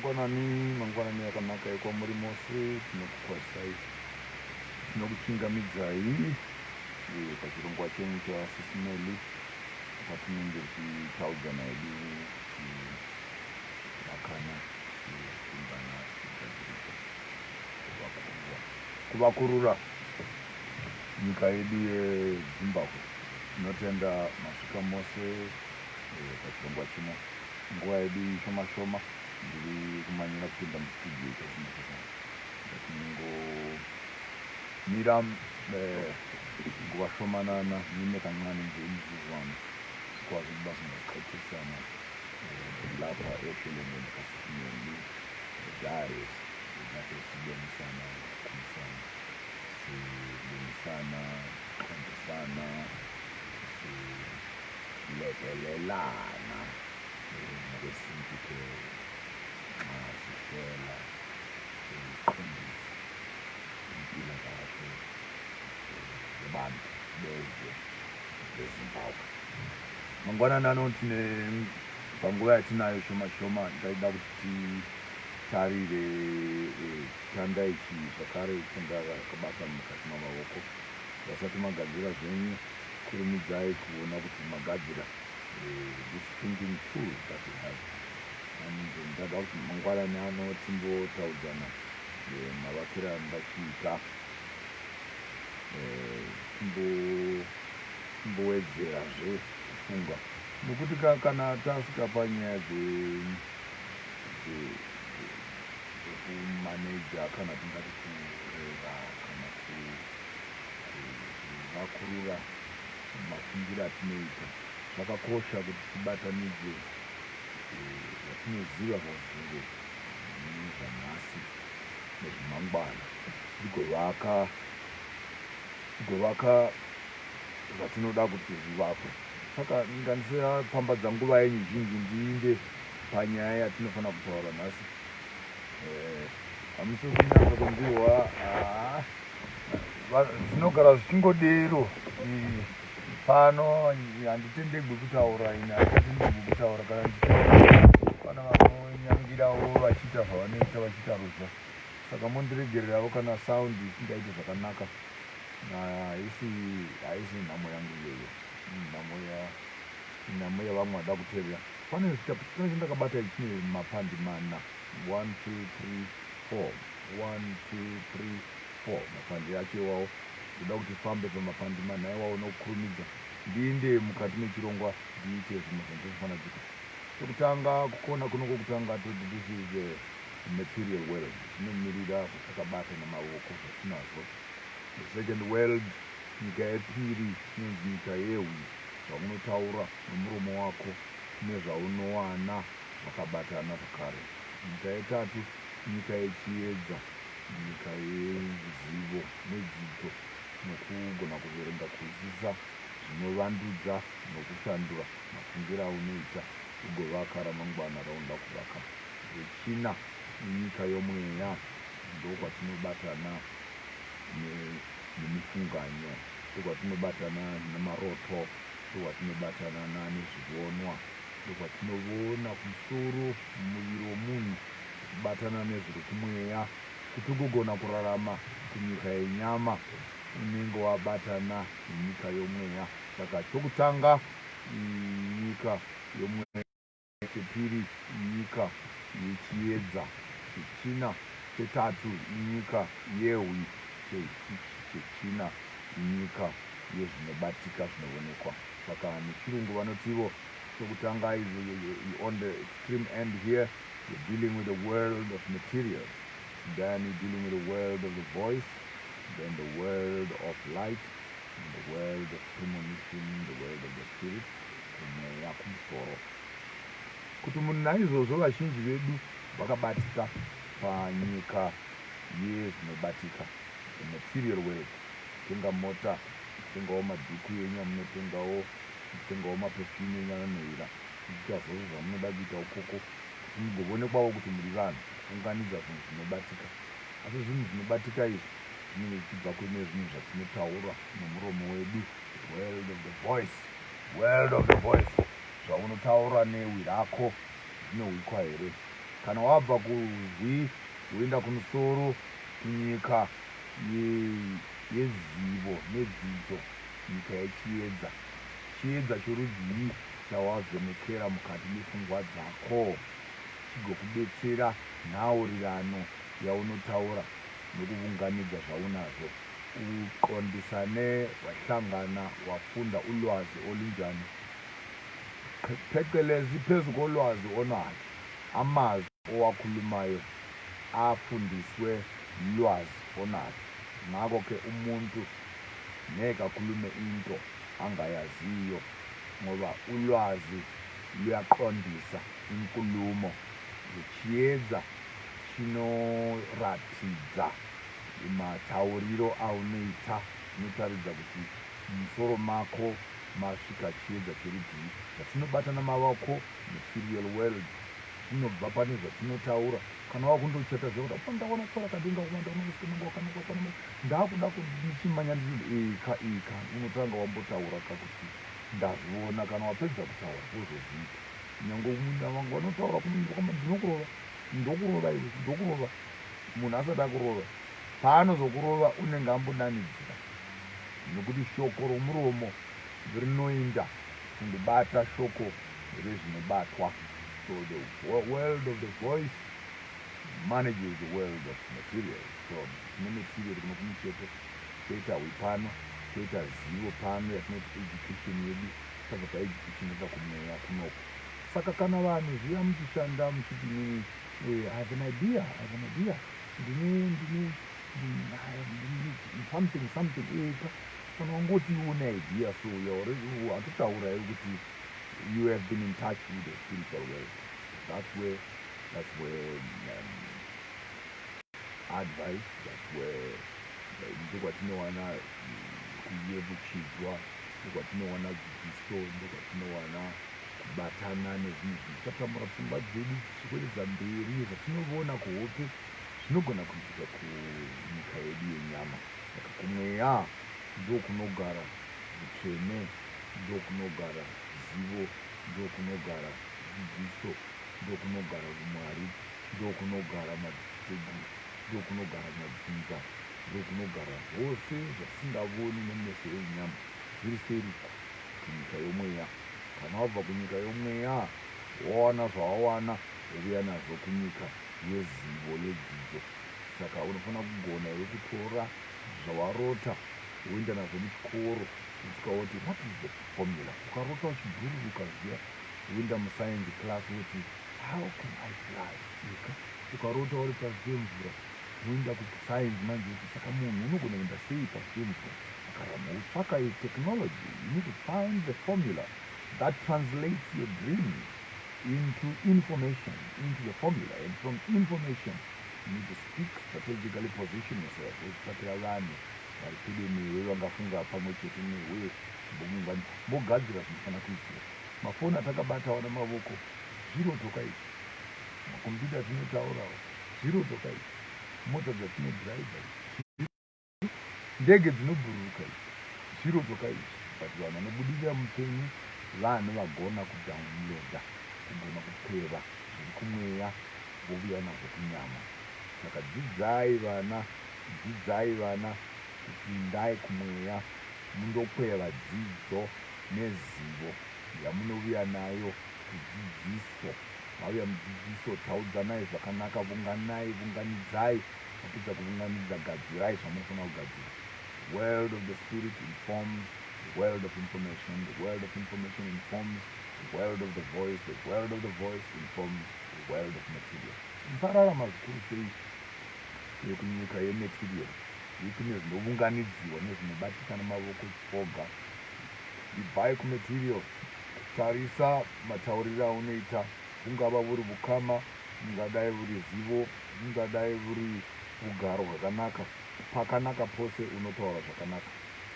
Mangwanani, mangwanani akanaka ekwamuri mose, tinokukwazisai, tinokuchingamidzai pachirongwa chenyu chaSisi Melly patinenge tichitaudzana hedu, tichivakana, tichisimbana, tichigadziridza, kuvakurura, kuvakurura nyika yedu yeZimbabwe. Tinotenda masvika mose pachirongwa chino. Nguva yedu iyi shoma shoma, ndiri kumanyira kupinda mustudio ichazvino saka ndati ndingomira nguva shomanana nime kancane nje imizuzwana sikwazi ukuba singaxoxisana lapha ohlelweni likaSisi Melly Diaries lapho sibonisana, sikhulumisana, silungisana, siqondisana, silekelelana ngokwesintu ke nxa sihlela, siqondisa impilakahle yabantu bezwe leZimbabwe. Mangwanani ano tine panguva yatinayo shoma shoma, ndaida kuti titarire chitanda ichi zvakare chandakabata mukati mamavoko. Vasati magadzira zvenyu, kurumidzai kuona kuti magadzira this thinking tool that we have. And ndada kuti mangwanani ano timbotaudzana mavakiro andachiita, timbowedzerazve kufunga, nokuti kana tasvika panyaya dzekumaneja kana tingati kurera kana kuvakurura mafungiro atinoita, zvakakosha kuti tibatanidze zvatinoziva zvazuro nezvanhasi nezvemangwana, tigovaka zvatinoda kuti zvivakwe. Saka ngandisapambadza nguva yenyu zhinji, ndiinde panyaya yatinofanira kutaura nhasi. Hamusi kunyatsa kunzihwa, zvinogara zvichingodero pano. Handitendegwi kutaura ini, handitendegwi kutaura. Kana ndichitaura pana vanonyangirawo vachiita zvavanoita, vachiita ruzha, saka mondiregererawo kana sound isingaiti zvakanaka. Haisi nhamo yangu iyoyo, nhamo yavamwe vada kuteerera. Pane pane chandakabata chine mapandi mana, 1 2 3 4, 1 2 3 4, mapandi acho iwawo. Ndoda kuti tifambe pamapandi mana iwawo nokukurumidza, ndiinde mukati mechirongwa, ndiite zvimwe zvandinofanira kuita. Chokutanga, kukona kuno kwokutanga toti this is the material world, zvinomirira zvatakabata namavoko, zvatinazvo. The second world, nyika yepiri, inonzi nyika yehwi, zvaunotaura nomuromo wako nezvaunowana zvakabatana zvakare. Nyika yetatu, nyika yechiedza, nyika yezivo nedzidzo nokugona kuverenga, kuhwisisa zvinovandudza nokushandura mafungiro aunoita, ugovaka ramangwana raunoda kuvaka. Yechina inyika yomweya, ndokwatinobatana nemifunganyo, ndokwatinobatana nemaroto, ndokwatinobatana nezvivonwa, ndokwatinovona kumusoro mumuviri womunhu uchibatana nezviri kumweya. Kuti ugogona kurarama kunyika yenyama, unenge wabatana nenyika yomweya. Saka chokutanga inyika yomweya, chepiri inyika yechiedza, chechina, chetatu inyika yehwi, chechina inyika yezvinobatika, zvinoonekwa. Saka nechirungu vanotivo chokutanga is on the extreme end here, you're dealing with the world of material, then you're dealing with the world of the voice, then the world of light and the world of premonition, the world of the spirit, kumweya kumusoro. Kuti munhu, naizvozvo vazhinji vedu vakabatika panyika yezvinobatika, the material world. Kutenga mota, kutengawo madhuku enyu amunotengawo, kutengawo maperfume enyu anonhuhwira, muchiita zvose zvamunoda kuita ukoko kuti mugovonekwawo kuti muri vanhu, kuunganidza zvinhu zvinobatika. Asi zvinhu zvinobatika izvi zvinenge zvichibva kune zvinhu zvatinotaura nomuromo wedu, world of the voice, world of the voice. Zvaunotaura nehwi rako zvinohwikwa here? Kana wabva kuzwi woenda kumusoro kunyika yezivo nedzidzo, nyika yechiedza. Chiedza chorudzii chawavhenekera mukati mepfungwa dzako chigokubetsera nhaurirano yaunotaura nokuvunganidza zvaunazvo? Uqondisane wahlangana wafunda ulwazi olunjani? Phecelezi phezu kolwazi onalo, amazwi owakhulumayo afundiswe lwazi onalo. Ngakho ke umuntu ngeke akhulume into angayaziyo ngoba ulwazi luyaqondisa inkulumo. Chiedza chinoratidza matauriro aunoita, zvinotaridza kuti mumusoro mako masvika chiedza cherudzii. Zvatinobata namavoko, material world, zvinobva pane zvatinotaura. Kana wakundochata zviya kuti apa ndaona tsora kadenga kuma ndaona musikana wangu wakanaka pana ndakuda kundichimanya ndichiti ika ika unotanga wambotaura ka kuti ndazviona. Kana wapedza kutaura wozozviita. Nyange vangu vanotaura ndinokurova, ndokurova iwe, ndokurova. Munhu asati akurova, paanozokurova unenge ambodanidzira, nokuti shoko romuromo rinoinda kundobata shoko rezvinobatwa. So the world of the voice manages the world of material. So tine material kuno kumucheto, toita hwi pano, toita zivo pano yatinoti education yedu. Tabva paeducation toenda kumweya kunoku. Saka kana vanhu zviya muchishanda muchiti inini I have an idea, I have an idea, ndine something something, eka kana wangoti une idea, so you already watotaura iwe kuti you have been in touch with the spiritual world. That's where advice, that's where ndokwatinowana kuyeuchidzwa, ndokwatinowana dzidziso, ndokwatinowana kubatana nezvinhu zvinotatamura pfungwa dzedu zvichikwededza mberi. Zvatinoona kuhope zvinogona kuitika kunyika yedu yenyama. Saka kumweya ndokunogara utsvene, ndokunogara zivo, ndokunogara dzidziso, ndokunogara umwari, ndokunogara madzitateguru, ndokunogara madzinza, ndokunogara zvose zvatisingavoni nemeso enyama zviri seri kunyika yomweya. Kana wabva kunyika yomweya wawana zvawawana, wouya nazvo kunyika yezivo yedzidzo. Saka unofanira kugona iwe kutora zvawarota woenda nazvo muchikoro, usvika woti, "What is the formula?" Ukarota uchibhururuka zviya, woenda muscience class woti, "How can I fly?" Ika ukarota uri pasi pemvura, woenda kuscience manje kuti saka munhu unogona kuenda sei pasi pemvura akarama. Utsvaka technology. You need to find the formula that translates your dreams into information, into the formula, and from information you need to speak strategically, position yourself, uchitsvakira vanhu vari pedo newe vangafunga pamwe chete newe, mogadzira zvinofanira kuitika. Mafoni atakabatawo namavoko zvirotoka izvi, makombiyuta atinotaurawo zvirotoka izvi, mota dzatinodhiraivha izvi, ndege dzinobhururuka izvi zvirotoka izvi. But vanhu vanobudirira mupenyu vanhu vagona kudownloada, kugona kukweva zviri kumweya vovuya nazvo kunyama. Saka dzidzai vana, dzidzai vana kuti indai kumweya mundokweva dzidzo nezivo yamunovuya nayo kudzidziso. Mauya mudzidziso, taudzanai zvakanaka, vunganai, vunganidzai. Mapedza kuvunganidza, gadzirai zvamunofanira kugadzira. World of the spirit informs the world of information, the world of information informs the world of the voice, the world of the voice informs the world of material. Musararama zvikuru sei yekunyika yematerial, yekune zvinovunganidziwa nezvinobatika namavoko oga. Ibvai kumaterial. Tarisa matauriro aunoita, ungava vuri vukama, ungadai vuri zivo, ungadai vuri ugaro hwakanaka. Pakanaka pose unotaura zvakanaka.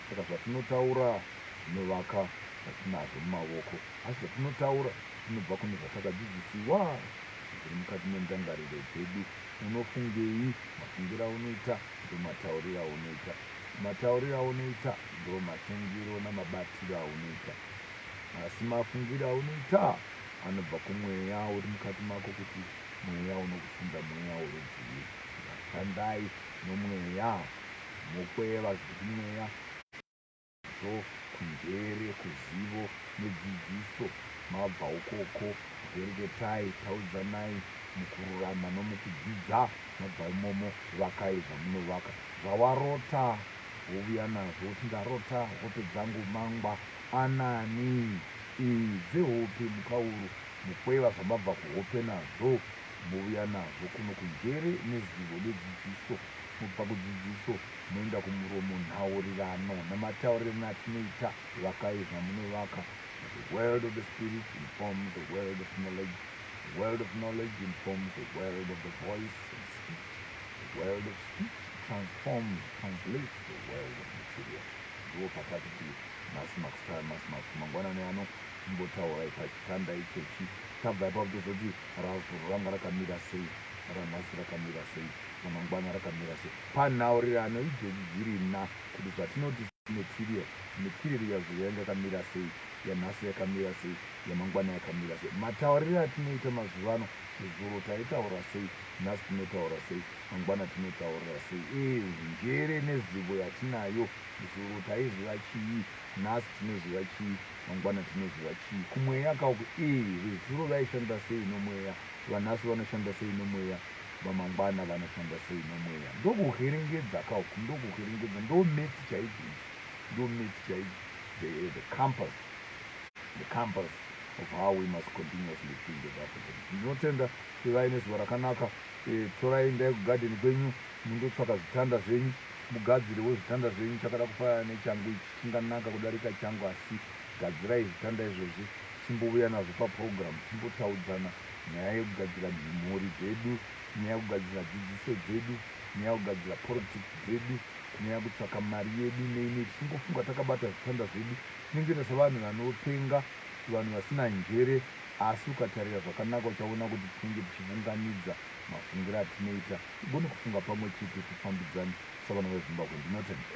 Saka zvatinotaura zvinovaka zvatinazvo mumavoko, asi zvatinotaura zvinobva kune zvatakadzidzisiwa zviri mukati mendangariro dzedu. Unofungei? Mafungiro aunoita ndomatauriro aunoita, matauriro aunoita ndo matongero namabatiro aunoita, asi mafungiro aunoita anobva kumweya uri mukati mako kuti Mweya unokusunda mweya worudzii? Shandai nomweya, mokweva zviri kumweya zvo kunjere, kuzivo nedzidziso. Mabva ukoko, hwereketai, taudzanai mukururama nomukudzidza. Mabva imomo, vakai zvamunovaka. Zvawarota wovuya nazvo woti ndarota hope dzangu mangwa anani ii dzehope mukauru mukweva zvamabva kuhope nazvo movuya nazvo kuno kunjere nezivo nedzidziso mobva kudzidziso moenda kumuromo nhaurirano namataurirano atinoita vakai zvamunovaka. The world of the spirit informs the world of knowledge. The world of knowledge informs the world of the voice and speech. The world of speech transforms, translates the world of material. Ndo patati kuti nhasi mangwanani ano timbotaurai pachitanda ichechi. Tabva ipapo tozoti razuro ranga rakamira sei, ranhasi rakamira sei, ramangwana rakamira sei, panhaurirano idzodzi dziri na kuti zvatinoti material, material yazuro yanga yakamira sei, yanhasi yakamira sei, yamangwana yakamira sei, matauriro atinoita mazuva ano. Zuro taitaura sei, nhasi tinotaura sei, mangwana tinotaurira sei? Njere nezivo yatinayo, zuro taiziva chii, nhasi tinoziva chii, mangwana tinoziva chii? Kumweya kauku, vezuro vaishanda sei nomweya, vanhasi vanoshanda sei nomweya, vamangwana vanoshanda sei nomweya? Ndokuherengedza kauku, ndokuherengedza, ndo maths chaidzo idzi, ndo maths chaidzo, the compass, the compass of how we must continuously think as Africans. Ndinotenda, ivai nezuva rakanaka. Torai, ndai kugadheni kwenyu, mundotsvaka zvitanda zvenyu, mugadzirewo zvitanda zvenyu chakada kufanana nechangu ichi, chinganaka kudarika changu, asi gadzirai zvitanda izvozvi, timbouya nazvo paprogram, timbotaudzana nyaya yekugadzira mhuri dzedu, nyaya yekugadzira dzidziso dzedu, nyaya yekugadzira politics dzedu, nyaya yekutsvaka mari yedu neine. Tichingofunga takabata zvitanda zvedu, tinenge sevanhu vanopenga, vanhu vasina njere, asi ukatarira zvakanaka uchaona kuti tinenge tichiunganidza mafungiro atinoita, tigone kufunga pamwe chete, tifambidzane savana veZimbabwe. Ndinotenda.